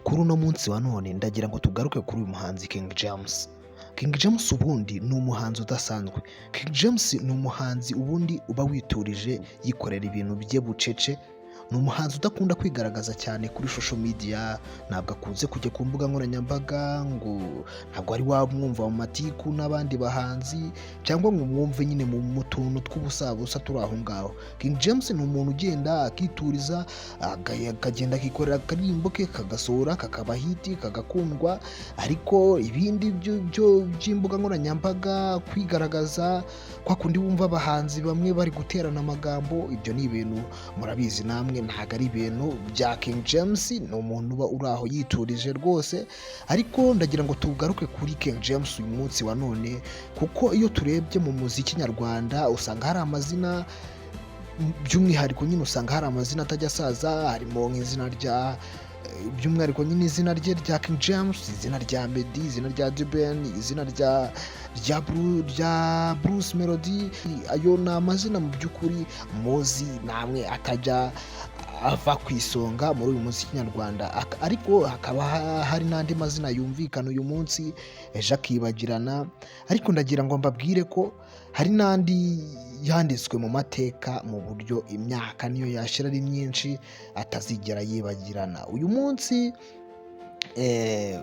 Kuri uno munsi wa none ndagira ngo tugaruke kuri uyu muhanzi King James. King James ubundi ni umuhanzi udasanzwe. King James ni umuhanzi ubundi uba witurije, yikorera ibintu bye bucece. Ni umuhanzi udakunda kwigaragaza cyane kuri social media, ntabwo akunze kujya ku mbuga nkoranyambaga, ngo ntabwo wari wamwumva mu matiku n'abandi bahanzi cyangwa ngo umwumve nyine mu tuntu tw'ubusabusa turi aho ngaho. King James ni umuntu ugenda akituriza, akagenda akikorera akaririmbo ke, kagasohora, kakaba hit, kagakundwa. Ariko ibindi byo by'imbuga nkoranyambaga, kwigaragaza kwa kundi wumva abahanzi bamwe bari guterana amagambo, ibyo ni ibintu murabizi namwe, ntabwo ari ibintu bya King James. Ni umuntu uba uri aho yiturije rwose. Ariko ndagira ngo tugaruke kuri King James uyu munsi wa none, kuko iyo turebye mu muziki nyarwanda usanga hari amazina, by'umwihariko nyine usanga hari amazina atajya asaza. Harimo nk'izina rya, by'umwihariko nyine izina rye rya King James, izina rya Meddy, izina rya The Ben, izina rya Bruce Melody. Ayo ni amazina mu by'ukuri muzi namwe atajya ava ku isonga muri uyu muziki nyarwanda. Ariko hakaba hari n'andi mazina yumvikana uyu munsi, ejo akibagirana. Ariko ndagira ngo mbabwire ko hari n'andi yanditswe mu mateka mu buryo imyaka niyo yashira ari myinshi atazigera yibagirana. Uyu munsi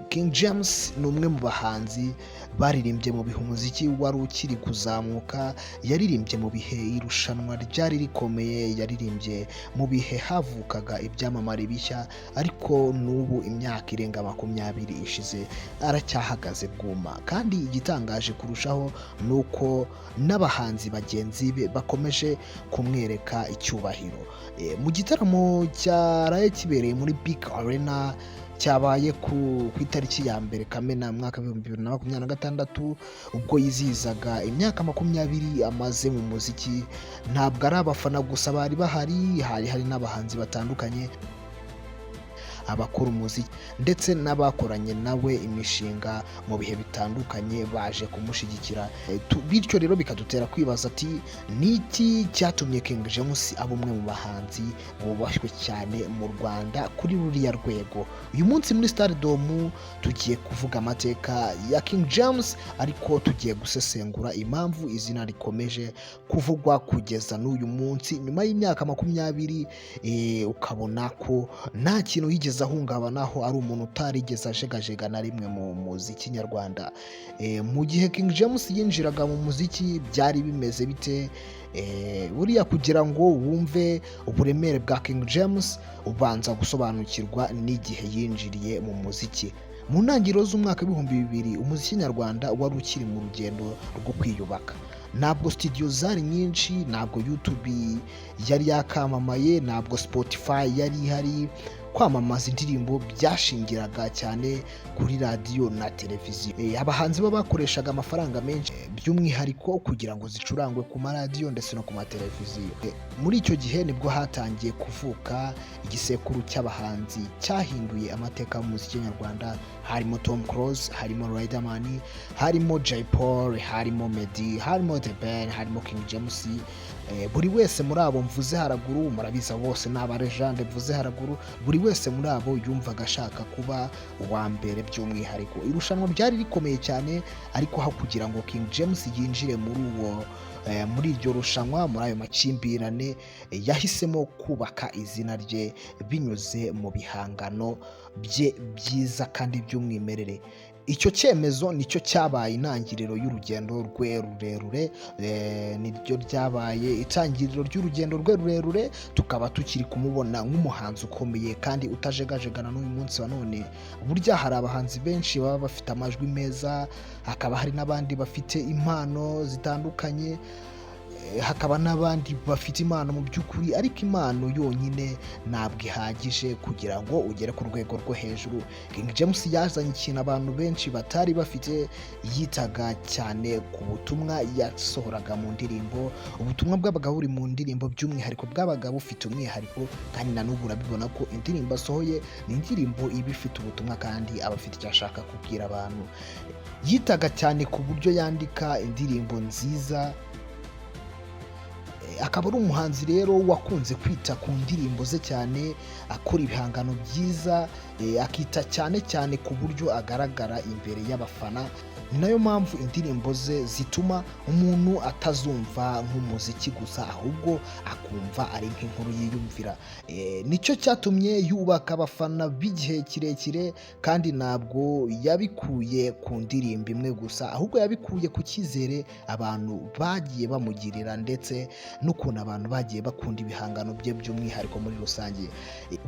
King James ni umwe mu bahanzi baririmbye mu bihe umuziki wari ukiri kuzamuka, yaririmbye mu bihe irushanwa ryari rikomeye, yaririmbye mu bihe havukaga ibyamamare bishya, ariko n'ubu imyaka irenga 20 ishize aracyahagaze bwuma. Kandi igitangaje kurushaho ni uko n'abahanzi bagenzi be bakomeje kumwereka icyubahiro. Mu gitaramo cyaraye kibereye muri BK Arena, cyabaye ku itariki ya 1 Kamena mu mwaka w'2026, ubwo yizihizaga imyaka 20 amaze mu muziki, ntabwo ari abafana gusa bari bahari, hari hari n'abahanzi batandukanye, abakora umuziki ndetse n'abakoranye nawe imishinga mu bihe bitandukanye baje kumushyigikira. Bityo rero bikadutera kwibaza ati: "Ni iki cyatumye King James aba umwe mu bahanzi bubashywe cyane mu Rwanda kuri ruriya rwego?" Uyu munsi muri Stardom tugiye kuvuga amateka ya King James, ariko tugiye gusesengura impamvu izina rikomeje kuvugwa kugeza n'uyu munsi nyuma y'imyaka 20, ukabona ko nta kintu yigeze ahungabanaho, ari umuntu utarigeze ajegajega na rimwe mu muziki nyarwanda. Mu gihe King James yinjiraga mu muziki byari bimeze bite? Buriya kugira ngo wumve uburemere bwa King James ubanza gusobanukirwa n'igihe yinjiriye mu muziki. Mu ntangiriro z'umwaka w'2000, umuziki nyarwanda wari ukiri mu rugendo rwo kwiyubaka. Ntabwo studio zari nyinshi, ntabwo YouTube yari yakamamaye, ntabwo Spotify yari ihari. Kwamamaza indirimbo byashingiraga cyane kuri radiyo na televiziyo. Abahanzi bo bakoreshaga amafaranga menshi, by'umwihariko kugira ngo zicurangwe ku maradiyo ndetse no ku mateleviziyo. Muri icyo gihe nibwo hatangiye kuvuka igisekuru cy'abahanzi cyahinduye amateka y'umuziki nyarwanda. Harimo Tom Close, harimo Riderman, harimo Jay Polly, harimo Meddy, harimo The Ben, harimo King James. Buri wese muri abo mvuze haraguru, murabizi abo bose ni aba legend mvuze haraguru, buri wese muri abo yumvaga ashaka kuba uwa mbere. By'umwihariko irushanwa ryari rikomeye cyane, ariko aho kugira ngo King James yinjire muri iryo rushanwa, muri ayo makimbirane, yahisemo kubaka izina rye binyuze mu bihangano bye byiza kandi by'umwimerere. Icyo cyemezo nicyo cyabaye intangiriro y'urugendo rwe rurerure, niryo ryabaye itangiriro ry'urugendo rwe rurerure, tukaba tukiri kumubona nk'umuhanzi ukomeye kandi utajegajegana n'uyu munsi wa none. Burya hari abahanzi benshi baba bafite amajwi meza, hakaba hari n'abandi bafite impano zitandukanye, hakaba n'abandi bafite impano mu by'ukuri, ariko impano yonyine ntabwo ihagije kugira ngo ugere ku rwego rwo hejuru. King James yazanye ikintu abantu benshi batari bafite. Yitaga cyane ku butumwa yasohoraga mu ndirimbo. Ubutumwa bwabaga buri mu ndirimbo by'umwihariko bwabaga bufite umwihariko, kandi na n'ubu urabibona ko indirimbo asohoye ni indirimbo iba ifite ubutumwa kandi aba afite icyo ashaka kubwira abantu. Yitaga cyane ku buryo yandika indirimbo nziza. Akaba ari umuhanzi rero wakunze kwita ku ndirimbo ze cyane, akora ibihangano byiza. akita cyane cyane ku buryo agaragara imbere y'abafana. Ni nayo mpamvu indirimbo ze zituma umuntu atazumva nk'umuziki gusa, ahubwo akumva ari nk'inkuru yiyumvira. Nicyo cyatumye yubaka abafana b'igihe kirekire, kandi ntabwo yabikuye ku ndirimbo imwe gusa, ahubwo yabikuye ku cyizere abantu bagiye bamugirira ndetse n'ukuntu abantu bagiye bakunda ibihangano bye by'umwihariko muri rusange.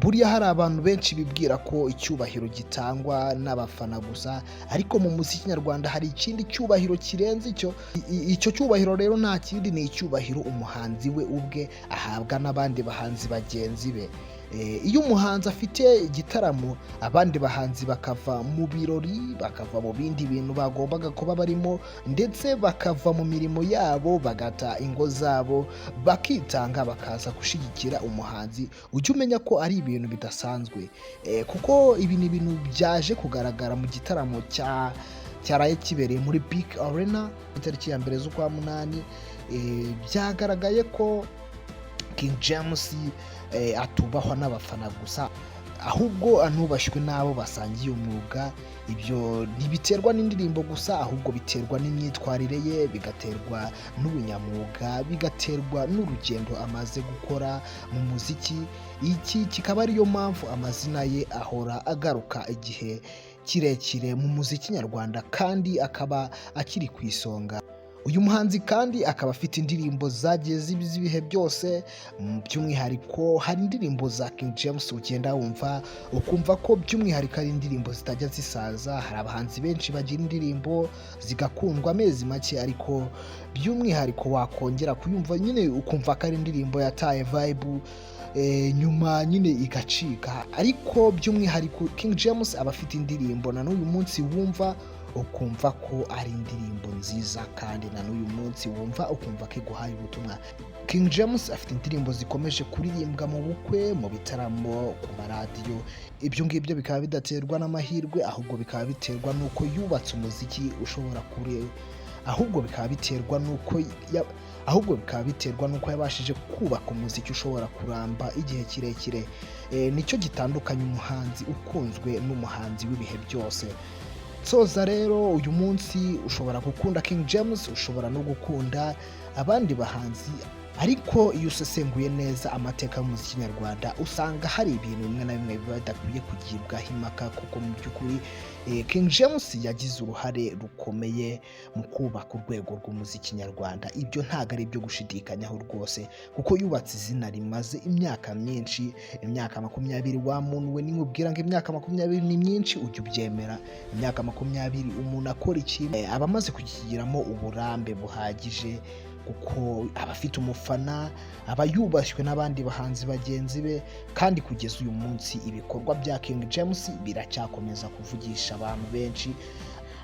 Buriya hari abantu benshi bibwira ko icyubahiro gitangwa n'abafana gusa, ariko mu muziki nyarwanda hari ikindi cyubahiro kirenze icyo. Icyo cyubahiro rero nta kindi, ni icyubahiro umuhanzi we ubwe ahabwa n'abandi bahanzi bagenzi be. Iyo umuhanzi afite igitaramo, abandi bahanzi bakava mu birori, bakava mu bindi bintu bagombaga kuba barimo, ndetse bakava mu mirimo yabo, bagata ingo zabo, bakitanga, bakaza gushyigikira umuhanzi, ujye umenya ko ari ibintu bidasanzwe. Kuko ibi ni ibintu byaje kugaragara mu gitaramo cyaraye kibereye muri BK Arena itariki ya 1 z'ukwa 8. Byagaragaye ko King James atubahwa n'abafana gusa, ahubwo anubashywe n'abo basangiye umwuga. Ibyo ntibiterwa n'indirimbo gusa, ahubwo biterwa n'imyitwarire ye, bigaterwa n'ubunyamwuga, bigaterwa n'urugendo amaze gukora mu muziki. Iki kikaba ariyo mpamvu amazina ye ahora agaruka igihe kirekire mu muziki nyarwanda, kandi akaba akiri ku isonga. Uyu muhanzi kandi akaba afite indirimbo zagiye ziba iz'ibihe byose. By'umwihariko hari indirimbo za King James ugenda wumva ukumva ko by'umwihariko ari indirimbo zitajya zisaza. Hari abahanzi benshi bagira indirimbo zigakundwa amezi make, ariko by'umwihariko wakongera kuyumva nyine ukumva ko ari indirimbo yataye vibe, nyuma nyine igacika. Ariko by'umwihariko King James aba afite indirimbo na n'uyu munsi wumva ukumva ko ari indirimbo nziza, kandi na n'uyu munsi wumva ukumva ko iguhaye ubutumwa. King James afite indirimbo zikomeje kuririmbwa mu bukwe, mu bitaramo, ku maradiyo. Ibyo ngibyo bikaba bidaterwa n'amahirwe, ahubwo bikaba biterwa n'uko yubatse umuziki ushobora kure ahubwo bikaba biterwa n'uko ahubwo bikaba biterwa n'uko yabashije kubaka umuziki ushobora kuramba igihe kirekire. Nicyo gitandukanya umuhanzi ukunzwe n'umuhanzi w'ibihe byose. Soza rero, uyu munsi ushobora gukunda King James, ushobora no gukunda abandi bahanzi, ariko iyo usesenguye neza amateka y'umuziki nyarwanda, usanga hari ibintu bimwe na bimwe biba bidakwiye kugibwaho impaka, kuko mu by'ukuri King James yagize uruhare rukomeye mu kubaka urwego rw'umuziki nyarwanda. Ibyo ntabwo ari ibyo gushidikanyaho rwose, kuko yubatse izina rimaze imyaka myinshi, imyaka 20. Wa muntu we, nimubwira ngo imyaka 20 ni myinshi, ujya ubyemera. Imyaka 20 umuntu akora ikintu, aba amaze kukigiramo uburambe buhagije, kuko aba afite umufana, aba yubashywe n'abandi bahanzi bagenzi be. Kandi kugeza uyu munsi ibikorwa bya King James biracyakomeza kuvugisha abantu benshi,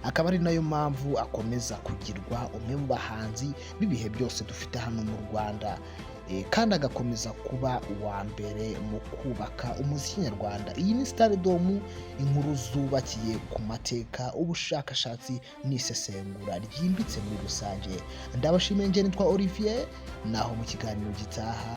akaba ari nayo mpamvu akomeza kugirwa umwe mu bahanzi b'ibihe byose dufite hano mu Rwanda, kandi agakomeza kuba uwa mbere mu kubaka umuziki nyarwanda. Iyi ni Stardom, inkuru zubakiye ku mateka, ubushakashatsi n'isesengura ryimbitse muri rusange. Ndabashimiye, njye nitwa Olivier, naho mu kiganiro gitaha.